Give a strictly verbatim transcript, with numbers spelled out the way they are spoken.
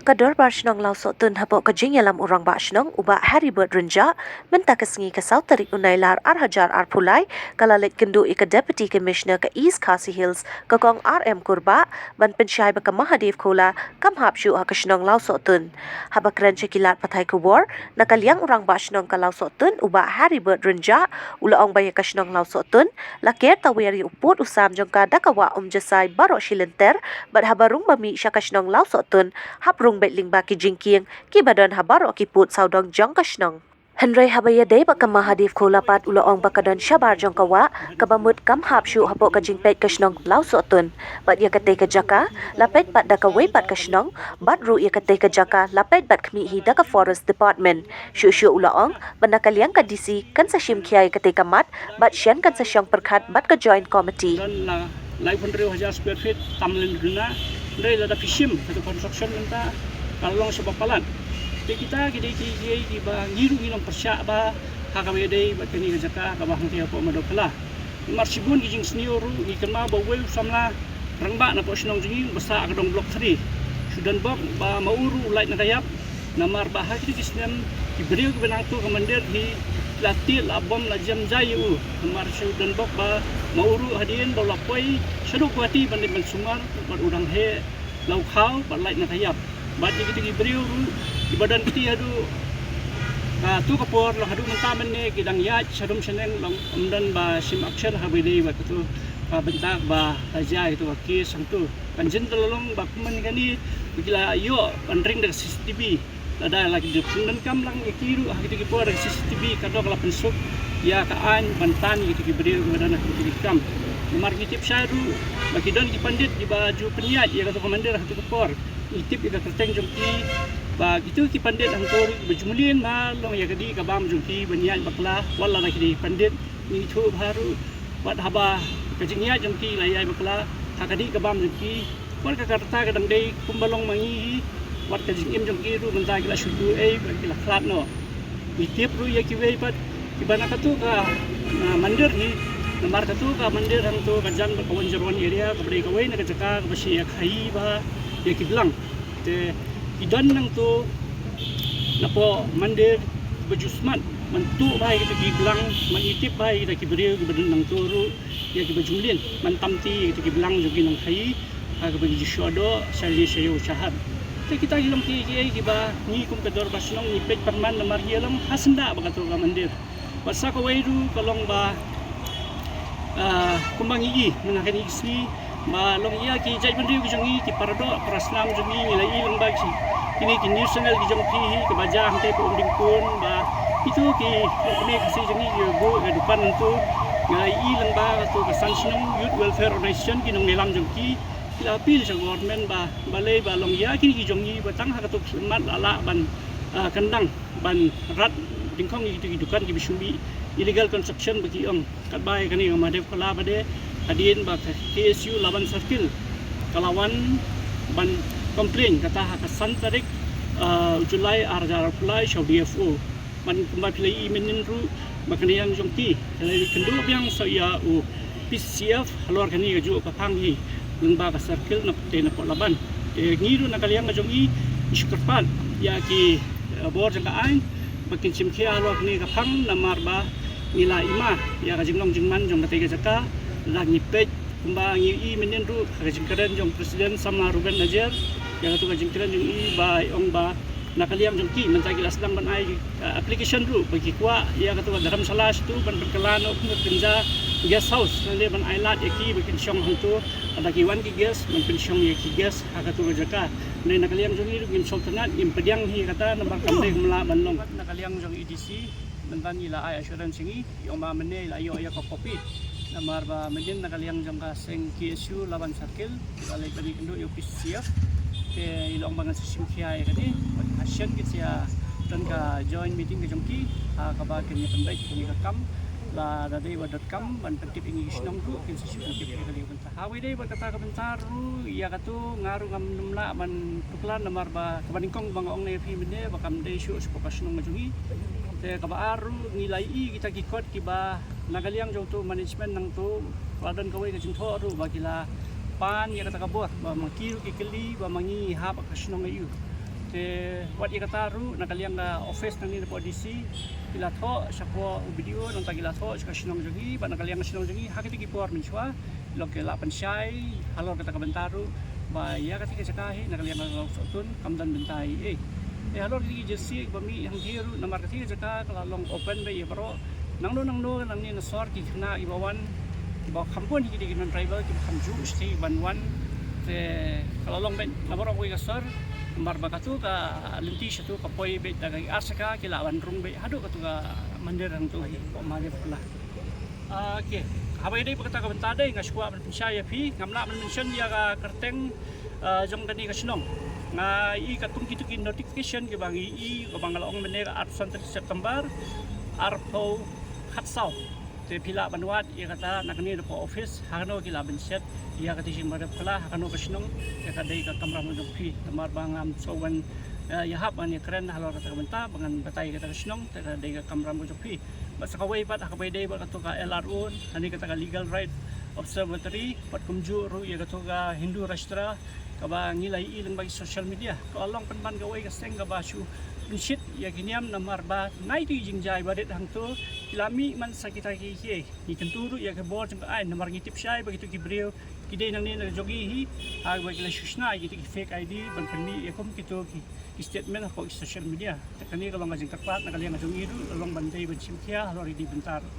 Ka Dorbar Shnong Lawsohtun hapoh ka jingïalam u Rangbah Shnong u Bah Harry Bert Rynjah, mynta ka sngi ka saw tarik u Nailar ar hajar arphew lai, ka la leit kynduh ïa ka Deputy Commissioner ka East Khasi Hills, ka Kong R M Kurbah, ban pynshai ba ka Mahadev Khola kam hap shuh ha ka shnong Lawsohtun. Haba kren sha ki lad pathai khubor, na ka liang u Rangbah Shnong ka Lawsohtun u Bah Harry Bert Rynjah, u la ong ba ïa ka shnong Lawsohtun la ker tawiar ïa u pud u sam jong ka da ka wah Umjasai baroh shi lynter, bad haba rung ba mih sha ka shnong Lawsohtun, hap rung beit lyngba ki jingkieng kiba don ha baroh ki pud sawdong jong ka shnong. Hynrei haba ïadei bad ka Mahadev Khola pat, u la ong ba ka don shabar jong ka wah kaba mut kam hap shuh hapoh ka jingpeit ka shnong Lawsohtun. Bad ïa katei ka jaka la peit pat da kawei pat ka shnong, bad ruh ïa katei ka jaka la peit bad khmih hi da ka Forest Department. Shuh shuh u la ong ba na ka liang ka D C kan sa shim khia ïa katei ka mat, bad shen kan sa shong pyrkhat bad ka Joint Committee. Don la laiphew hynriew hajar square feet tam lynti duna. Hynrei lada phi shim kata construction mynta ka long shaba palat. Te kita ki dei ki, ki, kiba ngi ruh ngi long pyrshah ba ha kaba ïadei bad kane ka jaka kaba hangtei hapoh Madew Khola. Namar shibun ki jingsniew ruh ngi kynmaw ba uwei u samla rangbah napoh shnong jong ngi ba sah ka dong Block three, shu don bok ba ma u ruh u lait na ka ïap. Namar ba ha kito ki snem ki briew kiba nangto ka mandir hi la tied la bom la jem jai ïa u. Namar shu don bok ba ma u ruh hadien ba u la poi shaduh Guwahati ban leit ban sumar bad u dang heh la u khaw bad lait na ka ïap. Bad ïa kito ki briew ruh kiba don kti haduh, ah, kato ka por la haduh mynta mynne ki dang ïaid shadum shaneng, long ym don ba shim action ha ba ïadei bad kato ka bynta ba la jia ïa kato ka case hangto. Kan jin da la long ba kumne kane ba ki la ïoh ban ring da ka C C T V. Lada la ki dep pyndonkam lang ïa ki ruh ha kito ki por da ka C C T V, ka dok la pynsuk ïa ka aiñ ban tan ïa kito ki briew kiba don ha kito ki kam. Namar ngi tip shai ruh ba ki don ki pandit kiba ju pynïaid ïa kato ka mandir ha kato ka por. Ngi tip ïa ka kyrteng jong ki ba kito ki pandit hangto ruh kiba ju mlien ba long ïa ka dih ka bam jong ki ban ïaid bakla wat la da ki dei pandit. Ngi thuh bha ruh wat haba ka jingïaid jong ki la ïaid bakla ha ka dih ka bam jong ki, wat ka ka rta ka dang dei kumba long ma ngi hi, wat ka jingim jong ki ruh mynta ki la shu tuh ei bad ki la khlad noh. Ngi tip ruh ïa kiwei pat kiba na kato ka, ah, mandir hi, namar kato ka mandir hangto ka jan bad ka Wanjrong area kaba dei kawei na ka jaka kaba shah ïa khaïi bha ïa ki blang. Te ki don nangto napoh mandir ba ju smat ban tuh bha ïa kita ki blang, ban ïa tip bha ïa kita ki briew kiba don nangto ruh ïa kiba ju mlien ban tam ti ïa kita ki blang jong ki nongkhaïi ha kaba ki ju shoh doh sha ri sha ïew sha hat. Te kita ki long ki, ki, kiba ngi kum ka dorbar shnong ngi peit pyrman namar ngi long ha syndah bad kato ka mandir. Bad sa kawei ruh ka long ba, ah, kumba ngi i mynta kane ka sngi ba long ïa ki jaitbynriew ki jong ngi, ki paradoh parasnam jong ngi, ngi la i lyngba ki, kine ki news channel ki jong phi hi kaba jia hangtei pa Umdingkun ba kito ki longkmie Khasi jong ngi ki buh ka dukan hangto. Ngi la i lyngba kato ka San Shnong Youth Welfare Organization, ki nongïalam jong ki, ki la appeal sha government ba balei ba long ïa kine ki jong ngi ba tang ha kato ka mat la lah ban, ah, kyndang ban rat dyngkhong ïa kito ki dukan kiba shim ïa illegal construction ba ki ong. Katba ïa kane ka Mahadev Khola ba dei hadien ba ka K S U Laban Circle ka la wan ban complain kata ha ka san tarik, ah, July ar hajar arphew lai sha u D F O. Ban kumba phi la i mynnin ruh ba ka na liang jong ki ka la kynduh biang sa ïa u P C F halor kane kajuh ka phang hi lyngba ka circle na pyrthei napoh Laban. Te ngi ruh na ka liang ka jong ngi ngi shu kyrpad ïa ki, eh, bor jong ka aiñ ba kin shim khia halor kane ka phang namar ba ngi la i ma ïa ka jinglong jingman jong katei ka jaka. Lada ngi peit kumba ngi i mynnin ruh ha ka jingkren jong President Samla Ruben Najer, ïa kato ka jingkren jong i ba i ong ba na ka liang jong ki mynta ki la sdang ban ai, uh, application ruh ba ki kwah ïa kato ka dharamshala shatu ban pynkylla noh kum ka kynja guest house, lane ban ai lad ïa ki ba kin shong hangto, lada ki wan ki guest ban pynshong ïa ki guest ha kato ka jaka. Hynrei na ka liang jong ngi ruh ngim sngewtynnat, ngim pdiang hi kata namar kam dei kam lah ban long. Na ka liang jong i D C mynta ngi la ai assurance ïa ngi, i ong ba mynne i la ïoh ïa ka copy. Namar ba mynnin na ka liang jong ka seng K S U Laban Circle ki la leit ban ïakynduh ïa u P C F. Te i la ong ba ngan sa shim khia ïa kane. Bad ha shen kin sa ïa don ka joint meeting ka jong ki ha kaba kin ïa pynbeit kane ka kam. Lada dei ba donkam ban pyntip ïa ngi ki shnong ruh kin sa shu pyntip ïa kane ka bynta. Ha kaba ïadei bad kata ka bynta ruh ïa kato nga ruh ngam nym lah ban tuklar namar ba kaba nyngkong ba nga ong na ïa phi mynne ba kam dei shuh sha ka shnong ka jong ngi. Te kaba ar ruh ngi la i kita ki kot kiba na ka liang jong uto u management nangto Ka la don kawei ka jingthoh ruh ba ki la pan ïa kata ka bor ba ma ki ruh ki kylli ba ma ngi hap ka shnong aïu. Te wat ïa kata ruh na ka liang ka office nangne na D C ki la thoh shapoh u B D O, nangta ki la thoh sha ka shnong jong ngi, ba na ka liang ka shnong jong ngi ha kata ki por mynshuwa long ki la pynshai halor kata ka bynta ruh ba ïa kata ka jaka hi na ka liang ka Sohtun kam don bynta ei ei. Te halor kata ki jersey ba mih hangtei ruh namar kata ka jaka ka la long open beit ïa baroh. Nangno nangno nangne na sor ki khynnah kiba wan, kiba kham bun hi ki dei ki non tribal, kiba kham ju shisha ban wan. Te ka la long beit na baroh kawei ka sor namar ba katu ka lynti shatu ka poi beit da ka ar shaka, ki lah ban rung beit haduh katu ka mandir hangtu hi, Mahadev Kula. Ah, okay. Haba ïadei bad kata ka bynta dei nga shu kwah ban pynshai ïa phi, ngam lah ban mention ïa ka kyrteng, ah, jong kane ka shnong. Nga i katkum kitu ki notification kiba ngi i, kaba nga la ong mynne ka arphew san tarik September arphew khatsaw. Te phi lah ban wad ïa kata na kane na ka office, ha kano ki lah ban shet ïa kata ka jingmyntoi phylla, ha kano ka shnong, ïa ka dei ka kamram ka jong phi. Namar ba ngam sngewbha, eh, ïahap ban ïakren halor kata ka bynta, ba ngan batai ïa kata ka shnong, te ka dei ka kamram ka jong phi. Bad sa kawei pat ha kaba ïadei bad katu ka L R O, hangne kata ka Legal Right Observatory, bad kumjuh ruh ïa katu ka Hindu Rashtra, kaba ngi la ïohi lyngba ki social media. Ka la long pynban kawei ka seng kaba shu pynshit ïa ki niam namar ba nai tu ki jingjia ba rit hangtu ki la mih man sa kita ki, ki, ngi kyntu ruh ïa ka bor jong ka aiñ namar ngi tip shai ba kitu ki briew ki dei nangne na jong ngi hi, ha ba ki la shu shna ïa kitu ki fake I D ban pynmih ïa kum kitu ki, ki statement hapoh ki social media. Te kane ka long ka jingkyrpad na ka liang ka jong ngi ruh, la long ban dei ban shim khia halor kine ki bynta ruh.